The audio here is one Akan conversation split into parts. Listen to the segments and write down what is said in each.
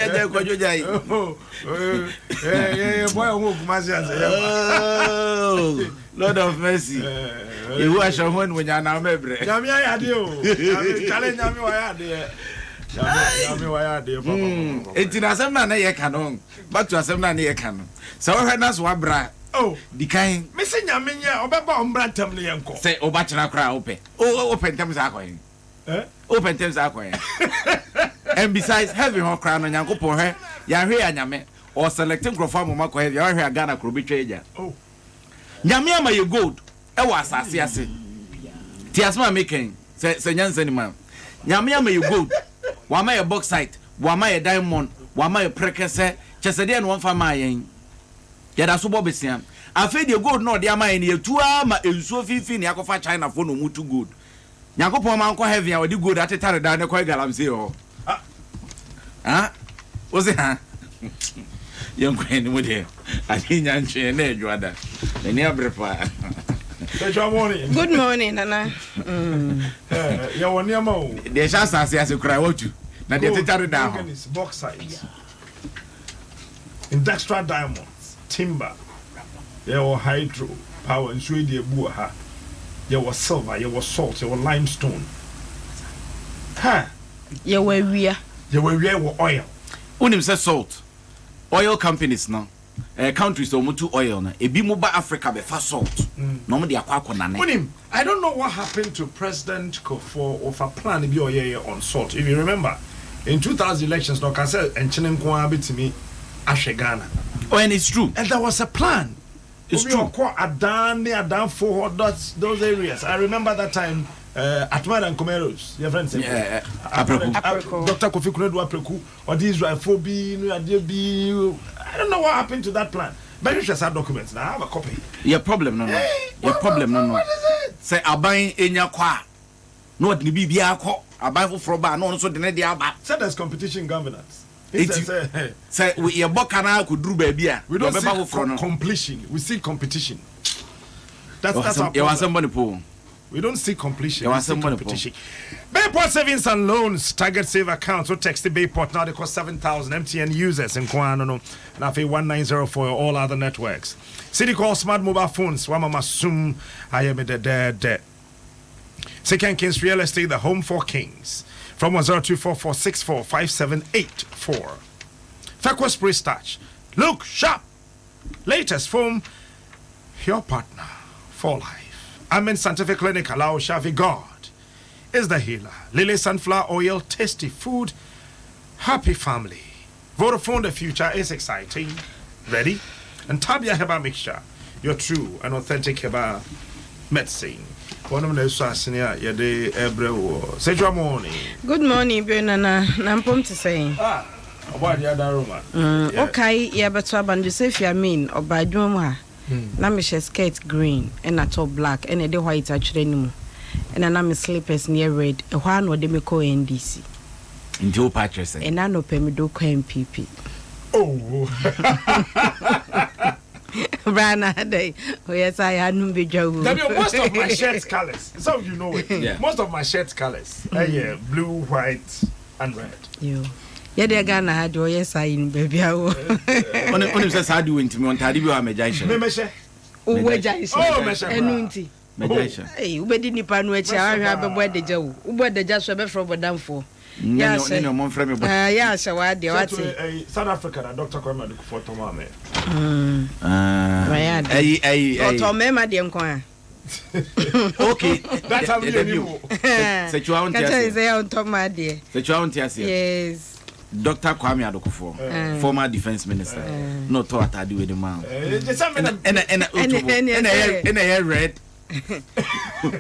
Ɛdɛ kwadwo gya yi. Yɛ bɔ yɛ ho Kumasi ase yɛ ba. Lord of mercy. Yehu ahyɛ ho animuonyam na ɔmɛ brɛ. Nyame ayɛ adeɛ o. Nyame kyale nyame wayɛ adeɛ. Nyame wayɛ adeɛ papa. Eti na asɛm na ne yɛ ka no. Back to asɛm na ne yɛ ka no. Sɛ wohwɛ na so wabra. Oh. Di kan. Mese nyame nyɛ ɔbɛba ɔmbra ntɛm ne yɛnkɔ. Sɛ ɔba kyena koraa wopɛ. Wopɛ ntɛm saa akɔ he. Wopɛ ntɛm saa kwan? And besides, heaven hɔ koraa no, Nyankopɔn hwɛ, yɛanhwɛ yɛ a Nyame, ɔ select nkurɔfoɔ ama wɔn akɔ heaven, yɛanhwɛ a Ghana koro bɛtwa agya. Nyame ama yɛ gold ɛwɔ asase ase. Ti asɛm a meka yi, sɛ, sɛ nyansa nim a. Nyame ama yɛ gold, wama yɛ bauxite, wama yɛ diamond, wama yɛ prɛkɛsɛ, kyɛ sɛ deɛ na wɔmfa maa yɛn. Yɛda so bɔ besia. Afei deɛ gold na ɔde ama yɛn no, yɛtu ara ma nsuo finfin na yɛakɔfa Chinafoɔ na wɔtu gold. Nyankopɔn ma nkɔ heaven a ɔde gold atetare dan no kɔyɛ galamsey wɔ hɔ. Ha? Wo se ha? Yɛnkɔ anim deɛ, ade nya ntweɛ na ɛdwo ada. M'ani abere paa. Sexual morning. Good morning, Nana. Yɛwɔ nneɛma o. Deɛ ɛhyɛ asase ase koraa watu. Na deɛ ɛtetare dan ho. Manganese, bauxite, industrial diamonds, timber. Yɛwɔ hydro power, nsuo yi deɛ ebu wɔ ha. Yɛwɔ silver, yɛwɔ salt, yɛwɔ limestone. Ha! Yɛwɔ awia. Yɛwɔ awia, yɛwɔ oil. Wonim sɛ salt, oil companies no, eh, countries a wɔtu oil no, ebi mo ba Africa bɛfa salt na wɔn de akɔ akɔ nane. Wonim, I don't know what happened to President Kufuor, wɔfa plan bi a ɔyɛeɛ on salt. If you remember, in 2000 elections no, ɔka sɛ nkyene nko ara bɛtumi ahwɛ Ghana. Oh, and it's true. And there was a plan. It's Obi true. ɔkɔ Adan ne Adanfo hɔ, those areas. I remember that time, Atmara Nkomeros, your friend said. Yeah, Apreku. Apreku. Dr. Kofi Konadu Apreku, or the Israel bi, no adeɛ bi. I don't know what happened to that plan. But you should have documents now. I have a copy. Your problem no no. Your problem no no. What is it? Sɛ aban enya kɔ a, na ɔde ne biribi akɔ. Aban foforɔ ba a, na ɔno nso de ne de aba. Said there's competition in governance. Eti sɛ yɛbɔ ka na akɔduru baabi a, We don't deɛ see ɔbɛba foforɔ no. completion. We see competition. That's our Yɛwɔ problem. asɛm bɔ ne po. We don't see completion. Yeah, We see what's the money, competition. Bayport Savings and Loans Target Save Account. So text the Bayport now. They cost 7,000 MTN users in Kwano. No. And I pay 1904 for all other networks. City Call Smart Mobile Phones. Wamama Sum. I am the dead. Second Kings Real Estate, the home for kings. From 1024464578. Fekwa Spray Starch. Look sharp. Latest from your partner for life. Amen Scientific Clinic, Allow Shafi God is the healer. Lily Sunflower Oil, tasty food, happy family. Vodafone, the future is exciting. Ready? And Tabia Herbal Mixture, your true and authentic herbal medicine. One of the assassins, yɛde ɛbrɛ wɔ sexual morning. Good morning, Bio Nana. Na mpom te sɛn? Ah, ɔbɔ adeɛ ada Roma. Wokae yɛbɛto aba no Joseph Amin ɔba adwuma mu ha. Na mehyɛ skirt green ɛna top black ɛna ɛde white atwerɛ no mu. Ɛna na me slippers no yɛ red. Ɛhɔ ara na ɔde me kɔɔ NDC. Nti wo pa kyerɛ sɛn? Ɛna anɔpa mede wo kɔ NPP. Oh. Bra na adɛn? Oyɛ saa yɛ anom bɛdwa wo. Dabi, most of my shirt colors, some of you know it. Yeah. Most of my shirt colors, yeah, blue, white, and red. Yo. Yɛdeɛ Ghana ha deɛ ɔyɛ saa yi no baabi a wɔ. Onim sɛ saa de wɔ ntimi ɔntaade bi wɔ a mɛgya hyɛ. Me mehyɛ. Wowɔ agya hyɛ. Oh, mehyɛ koraa. Ɛno nti. Mɛgya hyɛ. Ei, wobɛdi nipa no akyi a wahwɛ abɛbɔ adagya wo. Wobɔ adagya so ɛbɛfrɛ bɔdamfoɔ. Ne ne ɔmo mfrɛ me bɔ. Ah, yɛ ahyɛ w'adeɛ wate. South Africa na Dr. Kwame Adukufoɔ tɔn maa me. Wayɛ ade. Ɛyi ɛyi ɛyi. Ɔtɔ mmarima deɛ nko a. Okay. That time yɛ ni mo. Sɛ tiwa wo nte Kakyɛ aseɛ. sɛ yɛ ɔntɔ mmaa deɛ. Sɛ tiwa wo nte aseɛ. Yes. Dr. Kwame Adokofoɔ, former defence minister, na ɔtɔ ataade wei de maa wo. Ɛna Ɛna ɛna otobo ɛna ɛyɛ ɛna ɛyɛ red,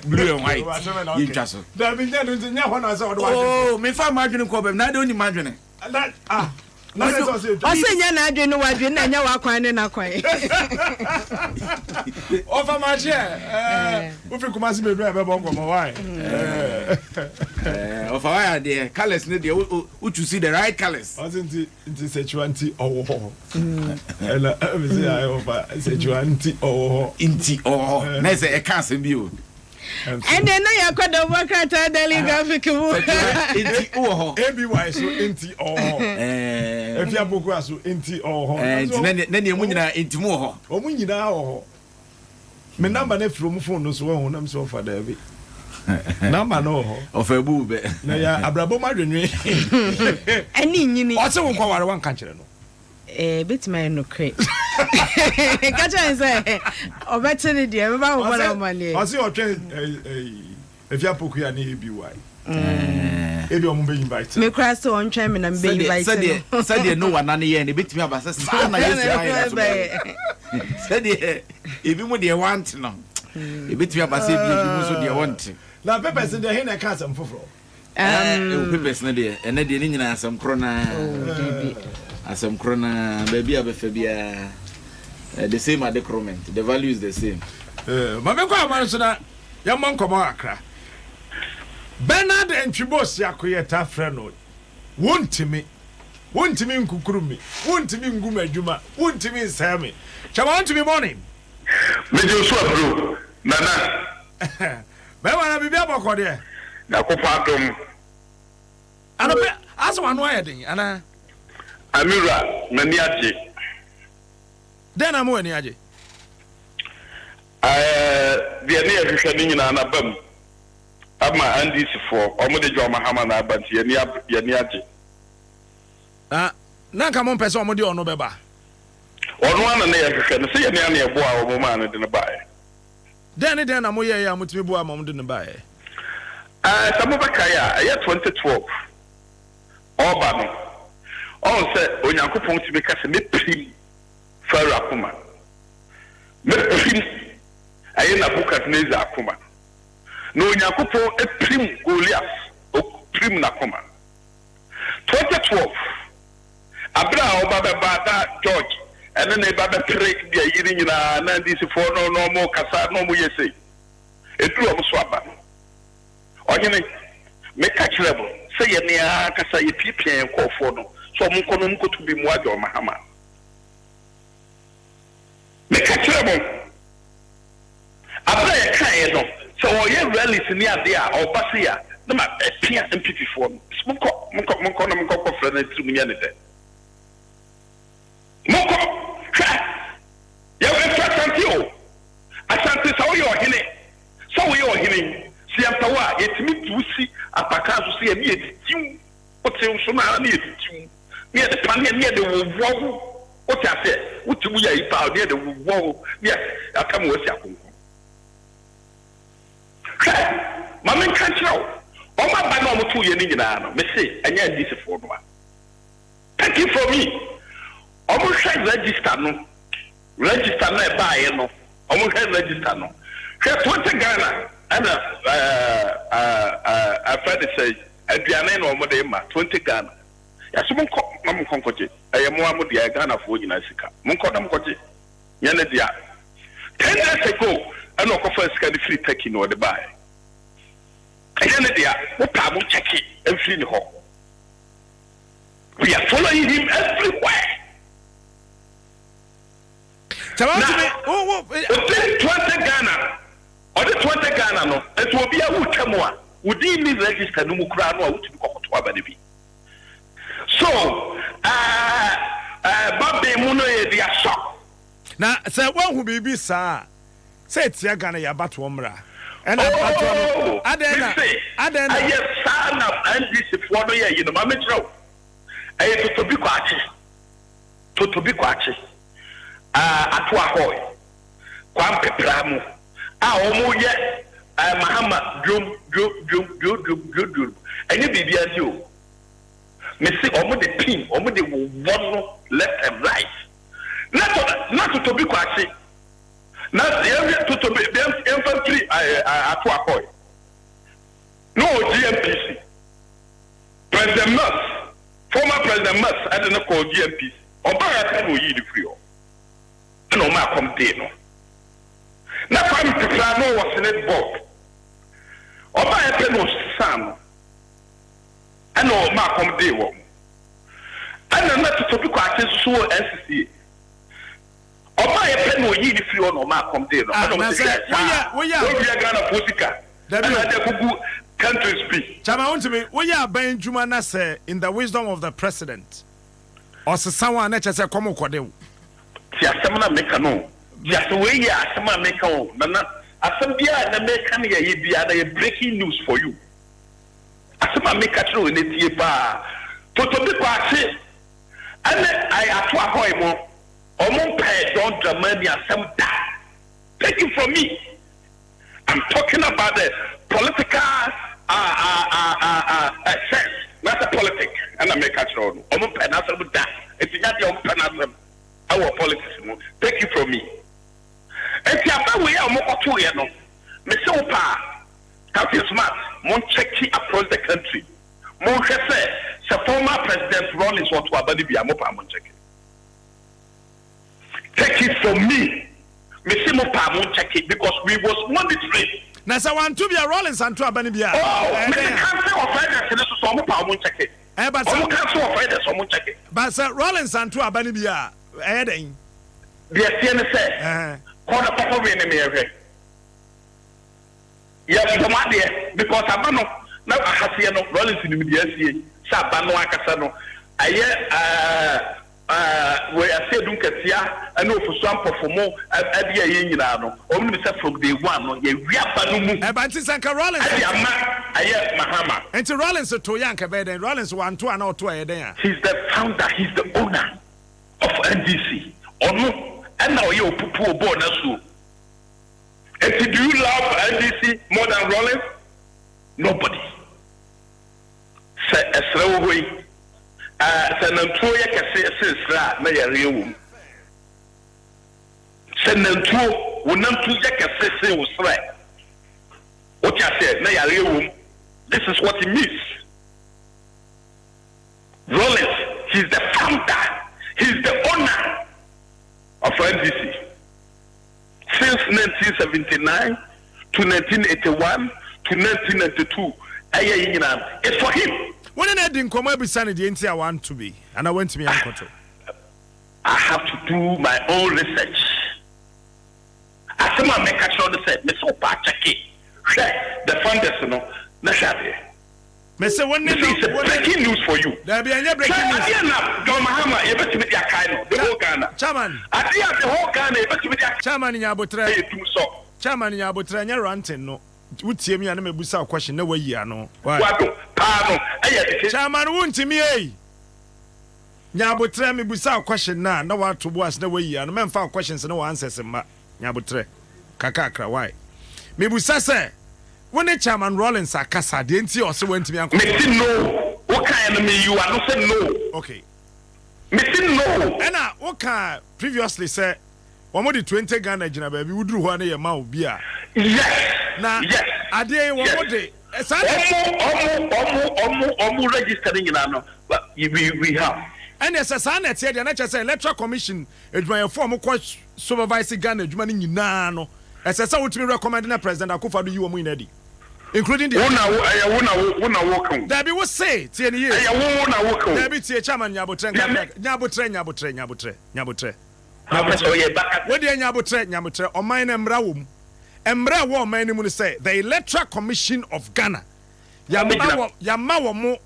blue and white. Yɛntwa so. Dabi nyɛ no nti nyɛ hɔ na sɛ ɔde w'adwene. Oh, mefa m'adwene kɔ baabi na ade onim m'adwene. Na ah na sɛ ɔsɛ etwa. Ɔsɛ nyɛ n'adwene ne w'adwene na nyɛ w'akwan ne n'akwan. Ɔfa m'akyi ɛ ɛɛ wofi Kumasi bɛduru a ɛbɛbɔ nkɔmɔ why. Ɔfa wayɛ adeɛ colours ne deɛ wo choose the right colours. Ɔsɛ nti nti sɛkyiwa nti ɔwɔ hɔ. Ɛna ɛmi sɛ ayɛ ɔfa sɛkyiwa nti ɔwɔ hɔ. Nti ɔwɔ hɔ na ɛsɛ ɛka asɛm bi o. Ɛnneɛ na yɛakɔ dɔbɔ krataa Daily Graphic mu. Nti wowɔ hɔ. ABY so nti ɔwɔ hɔ. Efi Abokua so nti ɔwɔ hɔ. Nti na neɛ mu nyinaa nti mu wɔ hɔ. Wɔn nyinaa wɔ hɔ. Me number no afiri wɔn phone no so wɔn ho nam sɛ ɔfa daabi. Number no wɔ hɔ. Ɔfa ebu bɛ. Na yɛ abrabɔ mu adwenwen. Ɛne nyini. Ɔse wo nkɔware wanka nkyerɛ no. Ɛbɛtumi ayɛ nokorɛ. Ka kyerɛ no sɛ ɔbɛte ne deɛ, ɛbɛba abɛbɔ no amaneɛ. Ɔse ɔtwɛn Afia Pokuya ne ABY. Ebi ɔmo bɛ invite. Me koraa sɛ ɔntwɛn me na me bɛ invite no. Sɛdeɛ Noah nane yɛɛ no, ɛbɛtumi aba sɛ saa na Yesu ayɛ no so bɛyɛ. Sɛdeɛ ebi mu deɛ wɔante no, ɛbɛtumi aba sɛ ebi mu nso deɛ wɔnte. Na papers deɛ he na ɛka asɛm foforɔ? Ɛwɔ papers no deɛ, ɛnɛ deɛ ne nyinaa asɛm korɔ naa. Asɛm korɔ naa, baabi a bɛfa biara, the same adecrement, the value is the same. Ma menkɔ ahoma no so na yɛmmɔ nkɔmmɔ kakra. Bernard Antwibo Osiako yɛtaa frɛ no Wontumi, wontumi nkukuru me, wontumi ngu m'adwuma, wontumi nsɛe me. Kyɛma wontumi morning. Megye wo so aburo, Nana. Bɛrima na biribi abɔkɔ deɛ. Nyankopɔn adom. Anɔpɛ asɛ w'ano ayɛ den anaa? Me wura, m'ani agye. Dɛn na ama w'ani agye? Ɛɛ, deɛ ne yɛhwehwɛ no nyinaa no aba mu ama NDC foɔ. Wɔn de John Mahama na aba nti yɛn ani agye. Na na nka mompɛ sɛ wɔde ɔno bɛba? Ɔno ara na na yɛhwehwɛ no. Sɛ yɛn ara na yɛboaa wɔn maa no de no baeɛ. Dɛn ne dɛn na moyɛeɛ a motumi boaa ma wɔde no baeɛ? Ɛɛ, sɛ mobɛkae a, ɛyɛ 2012 ɔreba no, ɔhu sɛ Onyankopɔn tumi ka sɛ, Mɛpirim Farao akoma. Mɛpirim ɛyɛ Nabukadnesar akoma. Na Onyankopɔn pirim Goliat, ɔpirim n'akoma. 2012, Aber a ɔba bɛba na George ne ne ba bɛpere de ayi no nyinaa na NDC foɔ no na ɔmo kasa na ɔmo yɛ sei. Eduru ɔmo so aba no, Ɔhene, me ka kyerɛ mo sɛ yɛne ara ankasa yɛ piapia yɛn nkorɔfoɔ no sɛ ɔmo nkɔ na ɔmo nkɔto bi mmoa John Mahama. Meka kyerɛ mo, aber a yɛkaeɛ no, sɛ wɔreyɛ rallies ne adeɛ a, ɔba sei a, na ma pia NPP foɔ no, mese monkɔ, monkɔ, monkɔ na monkɔ nkɔfrɛ no tirim nyɛ ne dɛ. Monkɔ, hwɛ, yɛwɔ ɛfiri Asante o, Asante sɛ woyɛ ɔhene, sɛ woyɛ ɔhene yi, sɛ yɛmpɛ wo a, yɛtumi de wo si apakaa so sɛ yɛne yɛdidi wo. Wote wo so no ara na yɛde ti wo, na yɛde paneɛ na yɛde wowɔ wo. Wote aseɛ? Wote mu yɛ ayi paa, na yɛde wowɔ wo, na yɛapam wo asi akonkɔn. Hwɛ, ma menka nkyerɛ wo, wɔn aba no a wɔtoo yɛ no nyinaa no, mese ɛnyɛ NDC foɔ no a. Take it from me. Wɔhwɛ register no, register no a ɛbaeɛ no, wɔhwɛ register no. Hwɛ 20 Ghana ɛna ɛɛ ɛɛ ɛfɛ de sɛ Aduane na wɔde rema, 20 Ghana. Yɛse monkɔ na monkɔ nkɔgye, ɛyɛ mo ara mo dea, ɛyɛ Ghanafoɔ nyinaa sika. Monkɔ na monkɔgye, nyɛ ne dea. Ten days ago ɛna ɔkɔfaa sika no firii Turkey na ɔde baeɛ. Ɛnyɛ ne dea, mopɛ a monkyɛke mfiri ne hɔ. We are following him everywhere. Sɛ Na wantumi, wo, wo, ɔde 20 Ghana Ɔde 20 Ghana no nso obi a wotwa mu a wo din nni register no mu koraa no a wotumi kɔkɔto aba no bi. So ɛɛ ɛɛ ba ben mu no yɛ de asɔ. Na sɛ woahu biribi saa a, sɛ ɛtia Ghana yɛ abatoɔ mmara. Ɛna abatoɔ no, Oh, adɛn na, mese adɛn na. ɛyɛ saa na NDC foɔ no yɛ yi no, ma menkyerɛ wo. Ɛyɛ Totobi Kwakye, Totobi Kwakye, ɛɛ Ato Ahoy. Kwampepra mu a wɔn yɛ eh, Mahama dwom dwom dwom dwom dwom dwom dwom ɛnyɛ biribiara nti o mese wɔn de pin wɔn de wowɔ no left and right na to na totobi kwakye na yɛn totobi yɛn yɛnfa mfiri eh, eh, ato akɔe na ɔwɔ GMPC President Mills former President Mills ɛde no kɔɔ GMPC ɔbaa yɛ pɛ na oyii no firi hɔ. Ɛna ɔmaa kɔm dee no. Na Kwame Pepra na ɔwɔ Senate board. Ɔbaeɛ pɛ na ɔsesaa no. Ɛna ɔmaa kɔm dee wɔn. Ɛna na Totobi Kwakye nso so wɔ NCCA. Ɔbaeɛ pɛ na. Ɛna oyii no firi hɔ na ɔmaa kɔm dee no. Ah, Ɛna na ɔmo se sɛ hwɛ woyɛ saa woyɛ wawia Ghanafoɔ sika Dabi ɛna o. ade agugu countries bi. Chairman wontumi woyɛ aban dwuma na sɛ in the wisdom of the president ɔsesa wo a na kyerɛ sɛ kɔm kɔde wo. Te asɛm no a meka no o. Te asɛm wei yɛ asɛm a meka o Nana. Asɛm biara a nnɛ meka no yɛ yɛ biara na yɛ breaking news for you. Asɛm a meka kyerɛ wo nnɛ tie paa. Totobi Kwakye ɛne Ato Ahoy mo ɔmo mpɛɛ John Dramani asɛm da. Take it from me. I'm talking about the political ah ah ah ah ah sense na sɛ politic ɛna meka kyerɛ wo no. Ɔmo mpɛ n'asɛm da. Enti nya deɛ ɔmo pɛ n'asɛm ɛwɔ politics mu. Take it from me. Enti aba wei a ɔmo kɔtoeɛ no, mese wo paa, Captain Smart, mon check across the country. Monhwɛ sɛ sɛ former President Rawlings ɔto aba no bi a, mo paa mon check. Take it from me, mese mo paa mon check because we was monitoring. Na sɛ wanto bi a, Rawlings anto aba no bi a, Oh, ɛyɛ mese dɛn a? Council of Elders no so sɛ ɔmo paa ɔmo nkyɛke. Ɛɛ, but sɛ. Ɔmo Council of Elders ɔmo nkyɛke. But sɛ Rawlings anto aba no bi a, ɛyɛ dɛn? Deɛ ɛteɛ ne sɛ, Ɛhɛn. kɔ na kɔkɔ wee ne me yɛhwɛ. Yɛ fam adeɛ because aba no na ahaseɛ no Rawlings nim deɛ asie sɛ aba no ankasa no ɛyɛ ɛɛ ɛɛ wei Asiedu Nketia ɛne Ofosu Ampofo mo ɛde ɛyɛ nyinaa no wɔn nim sɛ from day one no yɛwi aba no mu Ɛba nti sɛ nka Rawlings ɛde ama ɛyɛ Mahama. Nti Rawlings to yɛ anka ɛbɛyɛ dɛn? Rawlings wanto a na ɔto a ɛyɛ dɛn a? He's the founder, he's the owner of NDC. Ɔno ɛna ɔyɛ opupu ɔbɔɔ n'asuo. Enti do you love NDC more than Rawlings? Nobody. Sɛ ɛserɛ wɔ hɔ yi, ɛɛ sɛ nantuo yɛ kɛse sen serɛ a, na yareɛ wɔ mu. Sɛ nantuo, wo nantu yɛ kɛse sen wo serɛ, wote aseɛ, na yareɛ wɔ mu. This is what it means. Rawlings, he's the founder, he's the owner of NDC. Since 1979 to 1981 to 1992 ɛyɛ yi nyinaa no, it's for him. Wo ne no adi nkɔmmɔ abisa no deɛ nti a wanto bi anaa wantumi ankɔto? I have to do my own research. Asɛm a mɛka kyerɛ wo ne sɛ, mese wo paa kyɛke hwɛ the funders no na hwɛ adeɛ. Mese wo ne Mese no it's a wo ne. breaking news for you. Daabi ɛnyɛ Hwɛ breaking news. adeɛ na John Mahama yɛbɛtumi de akae no the Cha whole Ghana. chairman. Adeɛ a the whole Ghana yɛbɛtumi de akae Chairman nya abotrɛ. yɛ dum sɔ. Chairman nya abotrɛ ɛnyɛ ranting no. Wo tie me a na mabusa wo question na wayi ano. Why? Wado paa no ɛyɛ de. Chairman wo ntumi ei. Nya abotrɛ me busa wo question no a na wato bo ase na wayi ano. Mɛmfa wo questions ne wo answers mma. Nya abotrɛ kakrakra why? Me busa sɛ wo ne Chairman Rawlings akasa deɛ nti a ɔse wantumi ankɔto Mese aba. no. Wo kaeɛ no me yi w'ano sɛ no. Okay. Mese no. Ɛna wo kaa previously sɛ wɔn de 20 Ghana gyina baabi wo duru hɔ a na yɛ ma wo bi a. Yes. Na Yes. adeɛ yi wɔn Yes. de saa na. Ɔmo ɔmo ɔmo ɔmo ɔmo register ne nyinaa no we we have. Ɛnneɛ sɛ saa na ɛteɛ deɛ na kyerɛ sɛ Electoral Commission adwumayɛfoɔ a wɔkɔ supervise Ghana adwuma no nyinaa no ɛsɛ sɛ wotumi recommend na President Akufo-Addo yi wɔn nyinaa adi including the. Wo na wo ɛyɛ wo na wo wo na wo ka o. Dabi wo se tie ne yie. Ɛyɛ wo wo na wo ka o. Dabi tie Chairman nya abotrɛ Deɛ me. nkakra nya abotrɛ nya abotrɛ nya abotrɛ nya abotrɛ nya Apɛ sɛ abotrɛ ɔyɛ baka. wo deɛ nya abotrɛ nya abotrɛ ɔman no mmra wɔ mu mmra ɛwɔ ɔman no mu no sɛ the Electoral Commission of Ghana yama Ɔbɛgyina. wɔ yama wɔ mo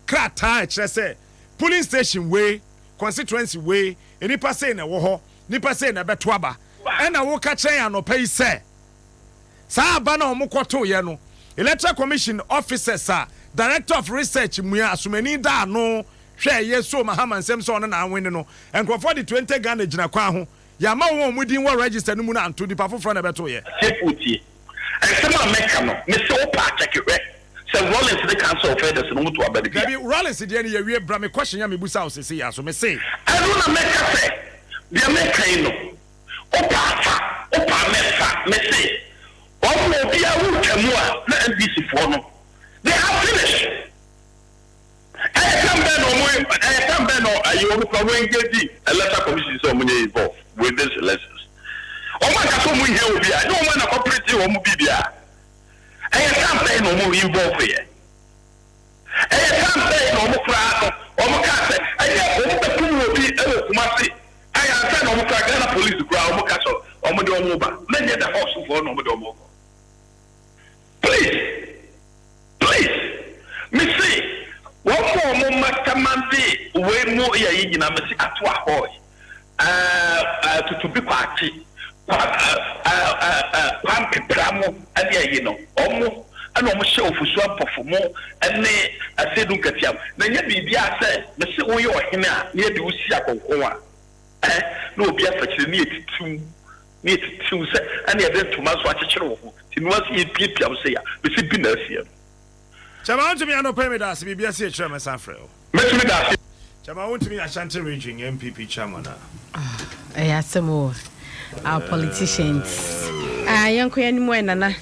krataa a ɛkyerɛ sɛ polling station wei constituency wei nnipa sei na ɛwɔ hɔ nnipa sei na ɛbɛto aba ɛna woka kyerɛ yɛn anɔpa yi sɛ saa aba no a wɔkɔtoeɛ no Electoral Commission officers a Director of Research Mua Asomani da ano hwɛ ɛyɛ so Mahama nsɛm sɛ ɔno na awene no nkurɔfoɔ de 20 Ghana gyina kwan ho yɛama wɔn a wɔn din wɔ register no mu no anto nipa foforɔ na ɛbɛtoeɛ. Atiefoɔ tie nsɛm a mɛka no, mese wo paa kyɛke hwɛ sɛ Rawlings ne Council of Elders no woto aba no bi a. Dabi, Rawlings deɛ no yɛwie, bra me question a mebusa wo sesei ara so, mese. Ɛno na mɛka sɛ deɛ meka yi no, wo paa fa, wo paa mɛmfa, mese wɔn ma obiara wotwa mu a na NDC foɔ no they have finished. Ɛyɛ time bɛn na wɔn, ɛyɛ time bɛn na ayi wɔn kura wɔn engage Electoral Commission sɛ wɔn nyɛ involve with this elections. Wɔn anka sɛ wɔn nhia obi a, ɛnyɛ wɔn na kɔ print wɔn biribiara. Ɛyɛ time bɛn na wɔn involve yɛ. Ɛyɛ time bɛn na wɔn koraa no wɔn kaa sɛ ɛnyɛ wɔn bɛkum obi ɛwɔ Kumasi. Ɛyɛ ansa na wɔn koraa Ghana police koraa wɔn ka sɛ wɔn de wɔn ba, na nyɛ the Hawks foɔ na wɔn de wɔn kɔ. Please, please, me se wɔn a wɔn mastermind wei mu yɛ yi nyinaa, me se ato ahɔe, ɛɛ ɛɛ tutubi kwakye, kwa ɛɛ ɛɛ ɛɛ kwampepra mo ɛne ayi no, wɔn ɛna wɔn hyɛ Ofosu Ampofo mo ɛne Asiedu Nketia, na nyɛ biribiara sɛ me se woyɛ ɔhene a na yɛde wo si akɔnkɔn a, ɛ na obi afakyire ne yɛtitiw ne yɛtitiw sɛ ɛne yɛde ntoma nso akyekyere wo ho nti noa sɛ yɛpiapia wo sɛ ya mesi bi na asie no. Chairman Wontumi anɔpa yi meda ase biribi asi akyire a mɛsan afrɛ wo. Mɛtumi da ase. Chairman Wontumi yɛ Ashanti Region NPP Chairman a. Ɛyɛ asɛm o, our politicians. Ah, yɛnkɔ yɛn anim ɛ Nana.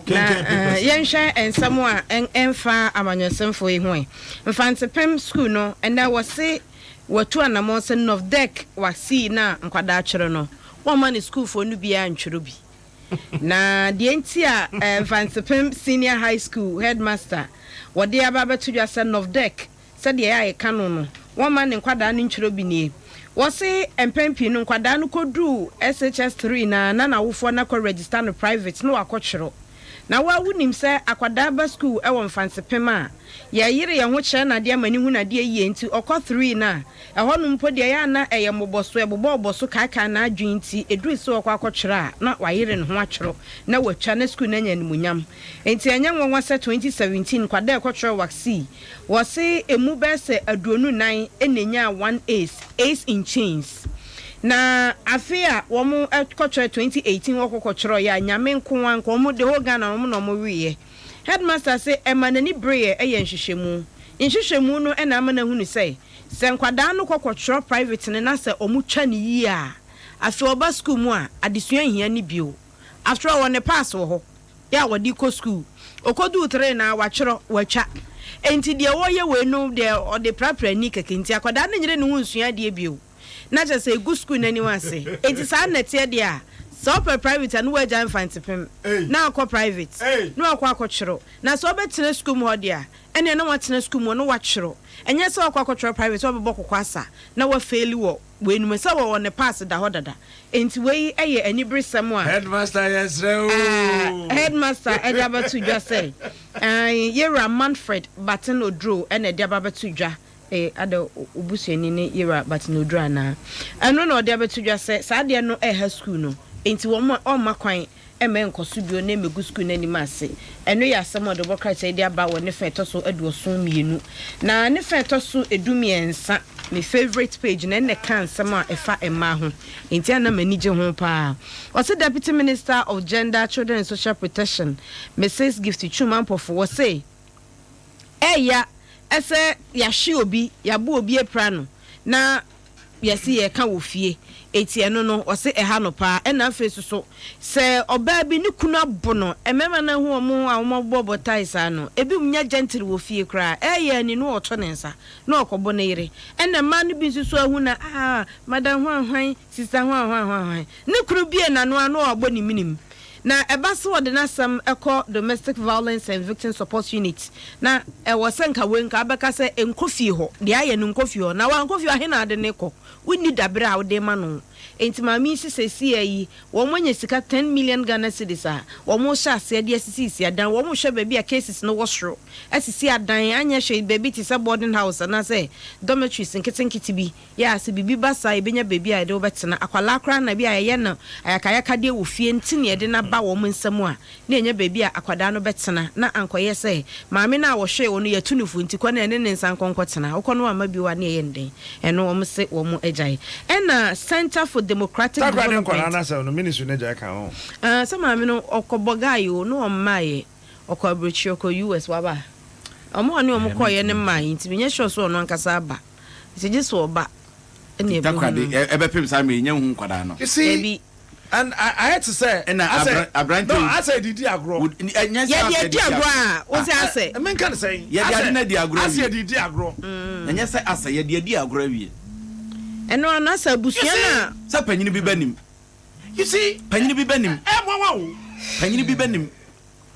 Na yɛnhwɛ nsɛm a ɛmfa amanyɔsɛmfoɔ yi ho ɛ. Mfantsipim school no, ɛnɛ wɔse wɔatu anamɔn sɛ Novdec vaccine no a nkwadaa twere no, wɔmma ne sukuufoɔ no biara ntwerɛ bi. Na deɛ nti a Mfantsipim Senior High School headmaster wɔde aba abɛto dwa sɛ Novdec sɛdeɛ ɛyɛ a yɛka no no, wɔmma ne nkwadaa no ntwerɛ bi nie. Wɔse mpɛn pii no nkwadaa no kɔduru SHS 3 no a na n'awofoɔ no akɔ register no private na wakɔtwerɛ. Na wo ara wonim sɛ akwadaa ba sukuu wɔ Mfantsipim a, yɛyere yɛn ho kyerɛ no adeɛ ma no hu n'adeɛ yie nti ɔkɔ 3 no a, ɛhɔ nom mpo deɛ ɛyɛ a na ɛyɛ mmobɔso, ɛbobɔbobɔ so kaakae n'adwene nti ɛduru sɛ ɔkɔ akɔtwerɛ a na wayere ne ho atwerɛ na watwa na sukuu no anya animuonyam. Enti ɛnyɛ nwanwa sɛ 2017 nkwadaa a ɛkɔtwerɛ WASSCE, wɔse ɛmu bɛyɛ sɛ 24 na ɛnyaa one ace, ace in chains. Na afe a wɔn kɔtwerɛ 2018 wɔkɔ kɔtwerɛeɛ a Nyame nko ara nka wɔn the whole Ghana wɔn na wɔn weeɛ. Headmaster se ɛma n'ani bereeɛ yɛ nhwehwɛmu. Nhwehwɛmu no na ama no ahunu sɛ, sɛ nkwadaa no kɔ kɔtwerɛ private no na sɛ wɔn twa no yie a, afei ɔba sukuu mu a adesua nhia no bio. After all wɔn pass wɔ hɔ yɛ a wɔde kɔ sukuu. Ɔkɔduu three no ara watwerɛ, watwa. Enti deɛ ɔreyɛ wei no deɛ ɔde prapra ani kɛkɛ nti akwadaa no nyere ne ho nsua adeɛ bio. Na kyerɛ sɛ ɛgu sukuu no anim ase. Enti saa na ɛteɛ deɛ a, sɛ wopɛ private a ne woagyae Mfantsipim na akɔ private na wakɔ akɔtwerɛ. Na sɛ wobɛtena sukuu mu hɔ deɛ a, ɛnneɛ na woatena sukuu mu hɔ na woatwerɛ. Ɛnyɛ sɛ woakɔ akɔtwerɛ private sɛ wobɛbɔ kɔkɔ asa na woafeeli wɔ wei no mu. Sɛ wɔwɔ ne pass da hɔ dada. Enti wei yɛ aniberesɛm a Headmaster yɛsrɛ oo. Headmaster de abɛto dwa sɛ, ae, Yɛwura Manfred Batten Oduro na ɛde aba abɛto dwa. Eh, ada wo busuani ne Yɛwura Batten Oduro anaa? Ɛno na ɔde abɛto dwa sɛ saa adeɛ no ɛreha sukuu no, enti wɔn ɔmma kwan mma ɛnkɔ so bio na ɛmmɛgu sukuu no anim ase. Ɛno yɛ asɛm a ɔde bɔ krataa yi de aba wɔ ne fa a ɛtɔ so 72. Na ne fa a ɛtɔ so 13, me favourite page no, ɛna ɛka nsɛm a ɛfa mmaa ho, enti a na m'ani gye ho pa ara. Ɔse Deputy Minister of Gender, Children and Social Protection, Misis Gifty Twum Ampofo, wɔse ɛya sɛ yɛahwe obi, yɛabo obi apira no, na yɛse yɛreka wɔ fie, enti ɛno no ɔse ɛha no paa. Ɛna afei nso so sɛ ɔbaa bi ne kunu abo no, mmarima no ahu wɔn a wɔabobɔbɔ tae saa no, ebinom nyɛ gentle wɔ fie koraa, ɛyɛ ani na ɔto ne nsa na ɔkɔbo ne yere. Ɛna mmaa no bi nso so ahu na ah madam hwan hwan, sister hwan hwan hwan hwan, ne kunu bue n'ano a na wabɔ ne menem. Na ɛba sɛ wɔde n'asɛm kɔ Domestic Violence and Victim Support Unit na ɛwɔ sɛ nka wei nka wobɛka sɛ nkɔ fie hɔ, deɛ ayɛ no nkɔ fie hɔ, na wankɔ fie hɔ a he na wode no rekɔ? Wonni dabere a wode rema no. Enti maame yi se seesei yi wɔn anya sika ten million Ghana cedis a wɔn rehyɛ aseɛ de asisisi adan, wɔn rehwɛ baabi a cases no wɔ soro asisi adan, anyɛ hwee baabi te sɛ boarding house anaasɛ dormitories nketenkete bi. Yɛ a sɛ biribi ba saa a, yɛbɛnya baabi a yɛde wo bɛtena. Akwadaa koraa na bi a yɛyɛ no ayakayakadeɛ wɔ fie nti na yɛde no aba wɔn nsam a, na yɛnya baabi a akwadaa no bɛtena na ankɔyɛ sɛ maame no a wɔhwɛɛ wo no yɛatu no fo nti kɔ na ɛne ne nsa nkɔ nkɔtena. Wokɔ na wamma bio a na yɛyɛ no dɛn? Ɛno wɔn se wɔn agyae. Ɛna Centre for Democratic Takoradi Development. nkwadaa no asɛm no, ministry no agyae ka ho. Ah, sɛ maame no ɔkɔbɔ guy o, na ɔmmaeɛ. Ɔkɔ aburokyire, ɔkɔ US, waba? Wɔn a ɔne wɔn kɔeɛ no mmaeɛ nti menyɛ sure sɛ ɔno ankasa aba. Nti gye sɛ ɔba ɛna ɛbɛhu Takoradi no. ɛbɛpem saa mmerɛ yi nya nhu nkwadaa no. You see, Dabi. and ayɛ te sɛ Ɛna asɛ aberante no yi asɛ didi agorɔ. wo ɛnyɛ sɛ Yɛde asɛ adi didi agorɔ agorɔ. a wo sɛ asɛ. Menka ne sɛn. Yɛde ade no adi agorɔ Asɛ awie. didi agorɔ. Ɛnyɛ sɛ asɛ yɛde adi agorɔ awie. Ɛno ano asɛ abusua no a. Sɛ panyini bi bɛ nim. You see, Panyini bi bɛ nim. Ɛmmoawa o. Panyini bi bɛ nim.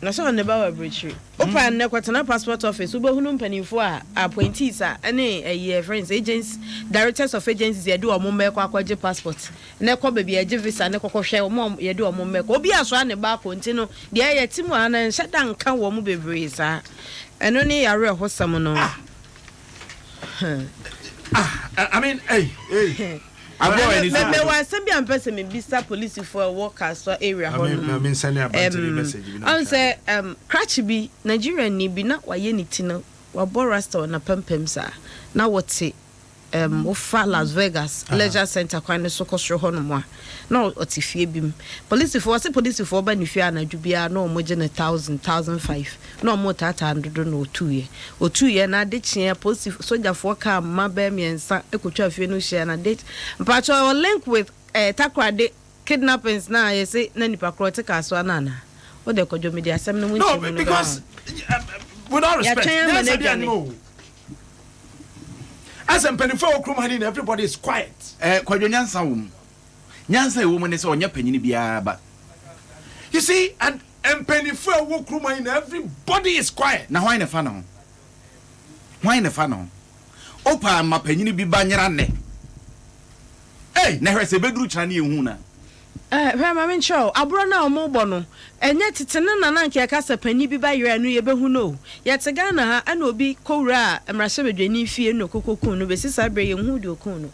Na sɛ ɔne ba wɔ aburokyire. Wopɛ a nnɛ kɔtena passport office wobɛhunu mpanimfoɔ a appointees a ɛne ɛyi yɛfrɛ no sɛ agents directors of agencies yɛde wɔn mma ɛkɔ akɔgye passport na ɛkɔ baabi a yɛgye visa ne kɔkɔhwɛ wɔn a yɛde wɔn mma ɛkɔ obi asoa ne ba akɔ nti no deɛ ɛyɛ ti mu a na nhyɛ da nka wɔn bebree saa ɛno ne yɛawerɛhosɛm no. Ah ah I mean hey hey. Mewɔ asɛm bi a mepɛ sɛ mebisa polisifoɔ a ɛwɔ Kasoa area hɔ nom. Ɔn sɛ krakye bi, Nigeriani bi na wayɛ ne ti no, wabɔ rasta wɔ n'apampam saa. Na wɔte wofa Las Vegas Leisure Centre kwan no so kɔ soro hɔ nom a, na ɔte fie bi mu. Polisifoɔ, ɔse polisifoɔ ba ne fie anadwo biara na wɔgye no thousand, 1005. Na wɔretaataa no dodo na ɔtuiɛ. Ɔtuiɛ na ade kyeeɛ apolisi sogyafoɔ kaa mma bɛyɛ mmiɛnsa kɔtwaa fie no hyiaeɛ na ade mpakyɛw ɛwɔ link with eh, Takoradi kidnappings no a yɛse na nipa korɔ ɔte Kasoa no anaa? Wo deɛ Kwadwo mede asɛm no mu No, nkyɛmu no bɛma because wo. with all respect, Yɛatwɛn ama no nyansa bi adwane. anim o. As mpanimfoɔ a wɔ kurom ha ni na everybody is quiet. Eh, Kwadwo nyansa wɔ mu. Nyansa a ɛwɔ mu ne sɛ ɔnyɛ panyini biara ba. You see, and Mpanyinfoɔ a ɛwɔ kurom ha nyinaa everybody is quiet. Na hwan na ɛfa ne ho? Hwan na ɛfa ne ho? Wopɛ a ma panyini bi ba nyera nnɛ. Ei! Na hwɛ sɛ ɛbɛduru kyena ne yɛnhu no a. Eh, hwɛ ma menkyerɛ wo, aborɔ no a wɔrebɔ no, ɛnyɛ tete no na na anka yɛka sɛ panin bi ba yera no yɛbɛhu no o. Yɛte Ghana ha ɛna obi kɔwuraa mmarahyɛbadwani fie na ɔkɔkɔkuu no, bɛsi saa berɛ yi yɛnhuu deɛ ɔkuu no.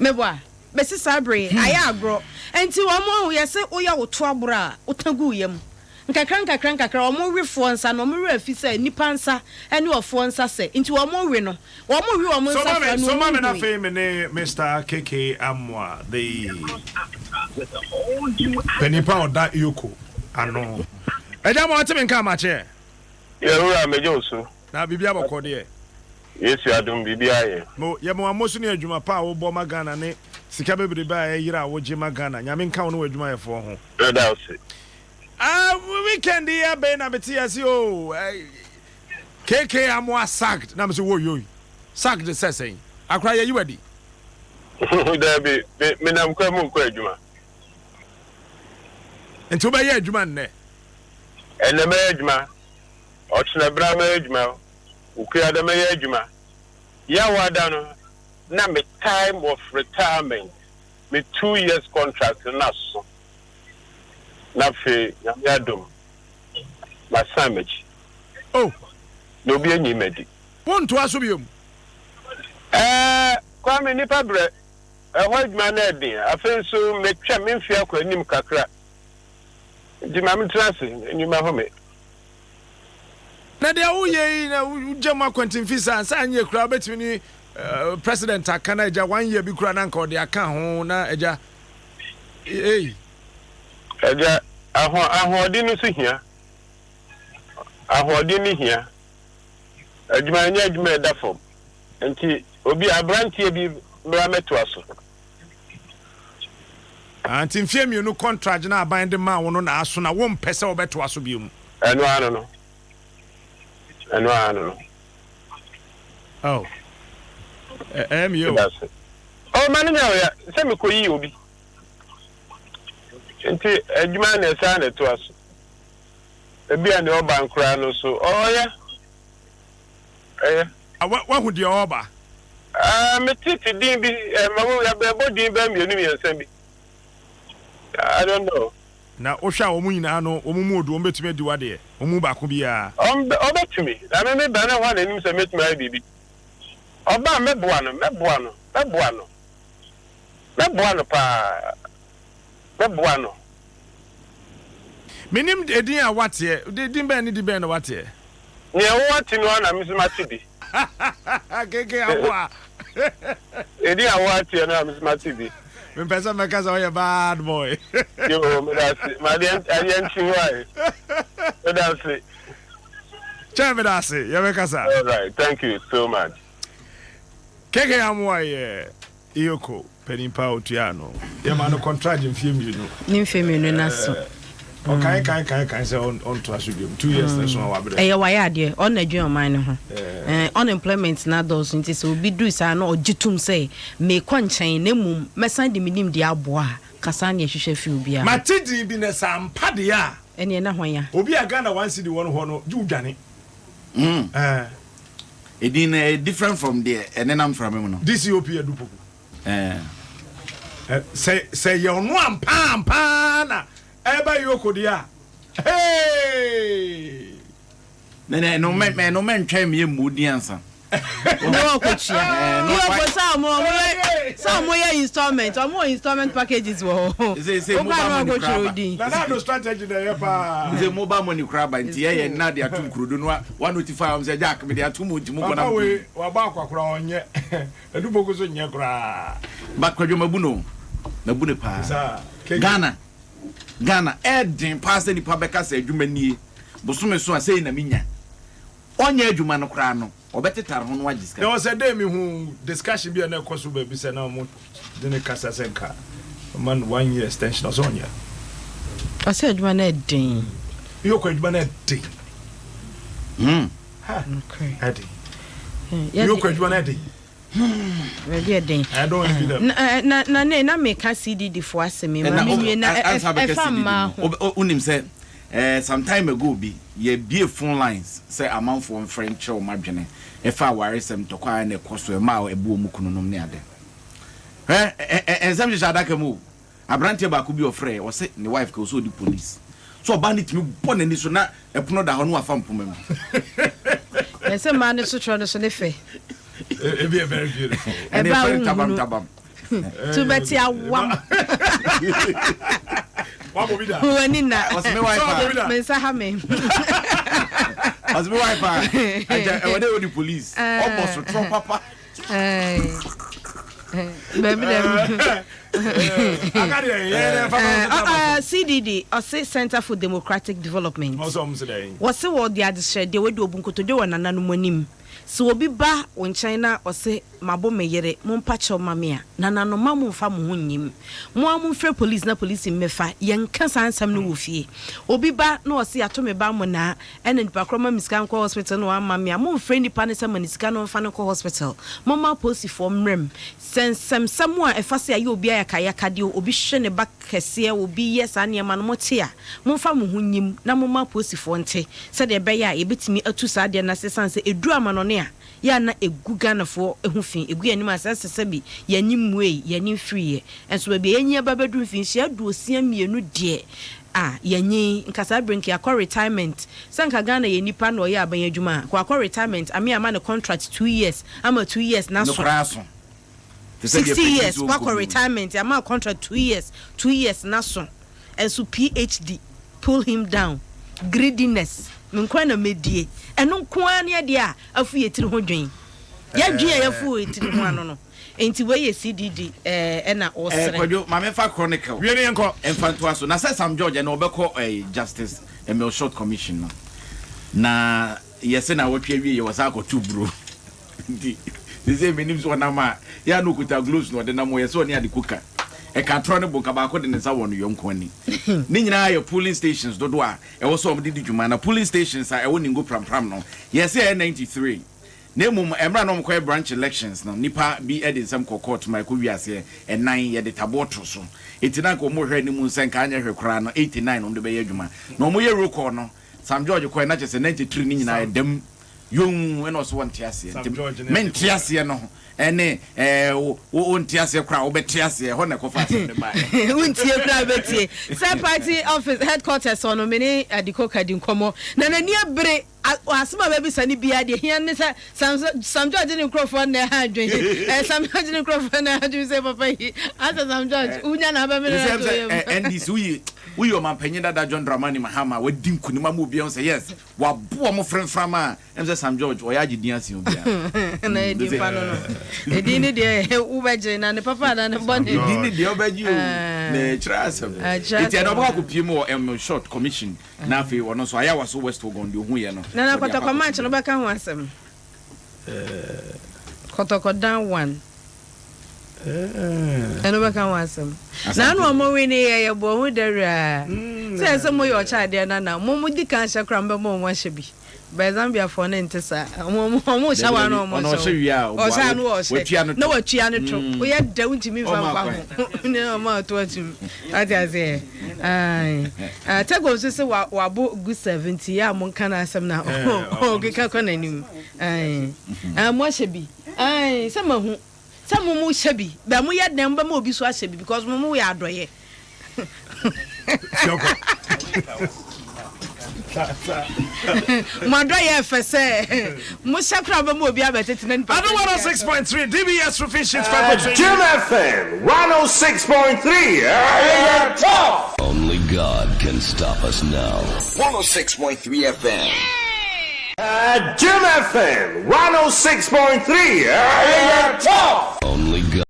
Meboa? Bɛsi saa bere yi, ayɛ agorɔ. Enti wɔn ahu, yɛse woyɛ wo to aboro a, wota gu wo yam. Nkakra nkakra nkakra, wɔn wefoɔ nsa no, wɔn werɛ afi sɛ nnipa nsa ne ɔfoɔ nsa sɛ. Nti wɔn we no, wɔn we wɔn So nsa ma fra me, no, so ma wɔn me na nhui. afei me ne Mister KK Amoah, the panin pa a ɔda Yoko ano. Agya ma ɔte me nka amakye ɛ. Yɛn wura megye wo so. Na biribi abɔkɔ deɛ. Yesu adom biribiara yɛ. Mo yɛ mo amoso ne adwuma pa a wo bɔ ma Ghana ne sika bebrebe a ɛyera a wo gye ma Ghana. Nyame nka wo ne w'adwumayɛfoɔ ho. Meda wo se. Ah weekend yi abɛn na mete ase oo KK Amoah sacked na mese woyoi sacked sɛ sɛn akora yɛyi wadi. Daabi me menam kwan mu nkɔ adwuma. Nti wobɛyɛ adwuma nnɛ? Ɛnnɛ mɛyɛ adwuma, ɔkyena bra mɛyɛ adwuma, Okuada mɛyɛ adwuma. Yawoada no na me time of retirement, me 2 years contract no na so. Na afei Nyame adom, masan m'akyi. Oh. Na obi anyi m'adi. Wontoa so biom? Ɛɛ, Kwame, nnipa brɛ. Ɛhɔ adwuma no yɛ den. Afei nso matwa me mfe akɔ anim kakra. Nti ma mentena ase nyi m'ahome. Na deɛ woyɛ yi na wogya mu akwantemfi saa nsa anyɛ koraa wobɛtumi ne president aka na agya one year bi koraa na anka ɔde aka ho na agya ei. Agya, aho ahoɔden no nso hia. Ahoɔden no hia. Adwuma nyɛ adwuma a ɛda fam. Nti obi aberanteɛ bi mmra mmɛtoa so. Ah, nti mfeɛ 2 contract na aban de maa wo no na aso na wompɛ sɛ wobɛtoa so bio mu? Ɛno ara no no. Ɛno ara no no. Oh. Ɛyɛ me yɛ o. Medase. Oh, ma no nyɛ ɔya sɛ mekɔyii obi. Nti adwuma na ɛsaa na ɛtoa so. Ebi a nea ɔba nkoraa no nso ɔyɛ. Ɛyɛ. Wahu deɛ ɔreba? Ah, metete din bi, eh, ma wo yɛbɔ din bɛyɛ mmienu mmiɛnsa bi. I don't know. Na wohwɛ a wɔn nyinaa no, wɔn mu odu, wɔbɛtumi adi w'adeɛ? Wɔn mu baako biara? Ɔbɛtumi. Na me meba na hɔ a n'anim sɛ mɛtumi ayɛ biribi. Ɔba a mɛboa no, mɛboa no, mɛboa no. Mɛboa no paa. Mɛboa no. Menim edin a woateɛ. Din bɛn ne din bɛn na woateɛ? Nea woate no ara na me nso mate bi. KK Amoah. Edin a woateɛ no na me nso mate bi. Mempɛ sɛ mɛka sɛ woyɛ bad boy. Yoo, meda ase. Ma adeɛ adeɛ nkye hɔ ae. Meda ase. Kyɛ meda ase. Yɛbɛkasa. All right, thank you so much. KK Amoah yɛ EOCO panin pa a otua ano. Yɛma no contract mfeɛ 2. Ne mfeɛ 2 no aso. Ɔkae kae kae kae sɛ ɔntoa so biom. 2 years na so a wabrɛ. Ɛyɛ wayɛ adeɛ. Ɔno na adwene ɔman no ho. Unemployment no adɔɔso nti sɛ obi duru saa na ɔgye tom sɛ mekɔ nkyɛn na mmom mɛsan de me nimdeɛ aboa a, ka saa na yɛhwehwɛ fi obiara. Mate din bi na sɛ ampa deɛ a. Ɛneɛ na hwan a? Obi a Ghana one cedi wɔ no hɔ no gye wo dwane. Mm. Eh. Edin no ɛyɛ different from deɛ ɛnenam mframa mu no. DCOP Adu Poku. Eh. Eh, sɛ sɛ yɛ ɔno ampa ampa na ɛba Yoko deɛ a, hey! Ne ne no mɛ mɛ no mɛ ntwɛn mi emu di ansa. Ne wɔ kɔ tua. Ne wɔ kɔ sɛ ɔmo ɔmo yɛ sɛ ɔmo yɛ installment ɔmo wɔ installment packages wɔ hɔ. Sɛ sɛ mobile money kura ba. Nana Addo strategy na ɛyɛ paa. Sɛ mobile money kura ba nti yɛ yɛ nna de ato nkurodo no wa notify wɔn sɛ Jack me de ato mu nti mo kɔ na. Papa wei wabɔ akwakora ɔnyɛ Adu Poku so nyɛ koraa. But Kwadwo mabu no mabu no paa. Ghana Ghana ɛɛden paa sɛ nipa bɛka sɛ adwuma nie bosome so a sei na menya. Ɔnyɛ adwuma no koraa no ɔbɛtetare ho na wagye sika. There was a day me hu discussion bi a na ɛkɔ so baabi sɛ na wɔn de ne kasa sɛ nka ɔma no one year extension ɔsɛ ɔnyɛ. Ɔsɛ adwuma no ɛden. Yoko adwuma no ɛden. Hmm. Ha ɛden. Yoko adwuma no ɛden. Baabi yɛ den. I don't envy them. Na na na ne na meka CDD fo asɛm yi ma me nwie na ɛfa mmaa ho. Wonim sɛ eh, some time ago bi yɛbie phone lines sɛ amanfoɔ mfrɛ nkyerɛ wɔn adwene ɛfa awaresɛm ntɔkwa a na ɛkɔ so ɛma a ɛbu wɔn kununom ne ade. Hwɛ nsɛm hyehyɛ adaka mu o. Abranteɛ baako bi ɔfrɛɛ ɔse ne wife ka ɔsɛ ɔdi police so ɔbaa no tumi bɔ n'ani so na ɛpono da hɔ na wafa mpoma mu. Yɛsɛ mmaa no sotorɔ no so ne fɛ. Ebi yɛ very beautiful. Ɛne Ɛbaa ɛfɛ no tabam wohunu. tabam. Tu bɛte awam. Wabɔ bi da. W'ani nna. Ɔse me wife Sɛ wabɔ bi a. da. Me nsa ha me. Ɔse me wife a. Ɛnkyɛ ɛwɔ dɛ ɔdi police. Ɔbɔ sotorɔ papa. CDD ɔse Center for Democratic Development wɔse wɔde adesrɛdeɛ wɔadi obu nkotodwe wɔ nananom anim sɛ obi ba wo nkyɛn na ɔse mabo me yere mompa kyɛw ma me a nananom ma momfa mo ho nnyim mo ara momfrɛ police na police mmɛfa yɛnka saa nsɛm no wɔ fie obi ba na ɔse yɛato me ba mmonaa Ɛna nipa korɔ ma me sika nkɔ hospital na wamma me a, momfrɛ nipa no sɛ ma no sika na ɔmfa no nkɔ hospital. Momma apolisifoɔ mmrɛ m. Sɛ nsɛmsɛm a ɛfa sɛ yɛayɛ obi ayakayakadeɛ, obi hwe ne ba kɛseɛ, obi yɛ saa nneɛma no, mote a, momfa mo ho nyim na momma apolisifoɔ nte sɛdeɛ ɛbɛyɛ a yɛbɛtumi atu saa adeɛ no ase ɛsiane sɛ ɛduru amanɔne a, yɛ a na ɛgu Ghanafoɔ ho fi, ɛgu yɛn anim ase asɛ sɛbi yɛn ani mmuei, yɛn ani mfiriiɛ. Nso baabi a yɛanyin aba abɛduru mfinhyia 62 deɛ, a yɛanyin, nka saa bere nka yɛakɔ retirement, sɛ nka Ghana yɛ nipa na ɔyɛ aban adwuma a, nka wakɔ retirement, ame ama no contract 2 years, ama 2 years No n'aso. koraa so. Te sɛ deɛ 60 panyin years so wakɔ ɔnkɔ bio. retirement, ama contract 2 years, 2 years n'aso, ɛnso PhD pull him down, greediness, me nkoa na medie, ɛno nko ara ne adeɛ a afu yɛ tiri ho dwen, yɛdwen a yɛafu wɔ yɛ tiri ho ano no, nti wei yɛ CDD ɛna ɔsrɛ. Kwadwo, ma memfa Chronicle Wie ne yɛnkɔ. mfa ntoa so. Na sɛ Sam George ɛno ɔbɛkɔ Justice Emile Short Commission no, na yɛse nawɔtwe awie yɛ wɔsan akɔto buro. Nti sesei menim sɛ ɔnam a, yɛ a na ɔkuta gloves na ɔde nam hɔ, yɛsɛ ɔne ade koka. Ɛka torɔ ne bo, nka baako de ne nsa wɔ no yɔnko ani. Ne nyinaa yɛ polling stations dodoɔ a ɛwɔ sɛ wɔde di dwuma. Na polling stations a ɛwɔ Ningo Prampram no, yɛse ɛyɛ 93. Na mmom mmerɛ a na wɔkɔyɛ branch elections no, nnipa bi de nsɛm kɔɔ court ma ɛkɔ wiaseɛ ɛnan, yɛde taboɔ to so. Enti na anka wɔrehwɛ anim sɛ nka anyɛ hwee koraa no 89 na wɔde bɛyɛ adwuma. Na wɔyɛ roll call no, Sam George kɔɛ na kyerɛ sɛ 93 no nyinaa ɛda mu yonn ɛna ɔse wɔnte aseɛ. Sam Nti George ne mente Adekoya. aseɛ no ɛne ɛɛ wo wonte aseɛ koraa a wobɛte aseɛ, ɛhɔ na ɛkɔfa asɛm no baeɛ. Wontie koraa bɛtie. Sɛ party office headquarters hɔ no me ne Adikoka di nkɔmmɔ na n'ani abere. Asɛm a wobɛbisa no biara, deɛ ɛhia ne sɛ Sam Sam George ne nkurɔfoɔ na ɛha adwene. Eh, Sam George ne nkurɔfoɔ na ɛha adwene sɛ papa yi. Asɛ Sam George, wonya na abɛmene no Sɛ ato yam. sɛ NDC woyi woyi ɔmanpanyin dada John Dramani Mahama a wadi nkunim ama obiara hu sɛ yes waboa ɔmo fremfram a ɛm sɛ Sam George ɔyɛ agye din asen obiara. Na ɛdi mpa no no. Ɛdin ne deɛ wobɛgye na ne papa anaa ne bɔne. Ɛdin ne deɛ wobɛgye o na ɛkyerɛ asɛm. Ɛkyerɛ Nti ɛna asɛm. ɔbɛkɔ akɔpie mu wɔ Emile Short Commission na afei ɔno nso Ayawaso West Wuogon deɛ ɔhuiɛ no Nana ɔde akɔ kɔtɔkɔ akɔto match no dwa. bɛka ho asɛm. Kɔtɔkɔ down one. Ɛno bɛka ho asɛm. Na ano ɔmo win yɛ yɛ bɔ ho dawura. Sɛ ɛsɛ mo yɛ ɔkyɛ adeɛ na na mo mo di kan hyɛ koraa mo bɛma ɔmo ahyɛ bi. But Zambia foɔ no nte saa. Ɔmo ɔmo ɔmo hyɛ wa na ɔmo Ɔno hyɛ ɔhyɛ wie a wo. Ɔhyɛ ano watua ɔhyɛ. no Na to. watua no to. Woyɛ dɛ wontumi nfa Ɔmo mfa akwan. ho. Ne ɔmo ato atum. Wate aseɛ. Ae. Ah, Tego nso sɛ wa wabo Gustav nti yɛ a monka n'asɛm na ɔkeka kɔ n'anim. Ae. Ah, mo ahyɛ bi. Ae, sɛ mahu. Sɛ mo mo hyɛ bi. Bɛ mo yɛ dɛn mo bɛma obi so ahyɛ bi because mo mo yɛ adɔyɛ. Mo adɔyɛ fɛ sɛ mo hyɛ koraa bɛma obi abɛtete na nipa. Adom 106.3 DBS Roofing Sheets Faculty. Jim FM 106.3 ɛyɛ top. Only God can stop us now. 106.3 FM. Jim FM 106.3 ɛyɛ top. Only God.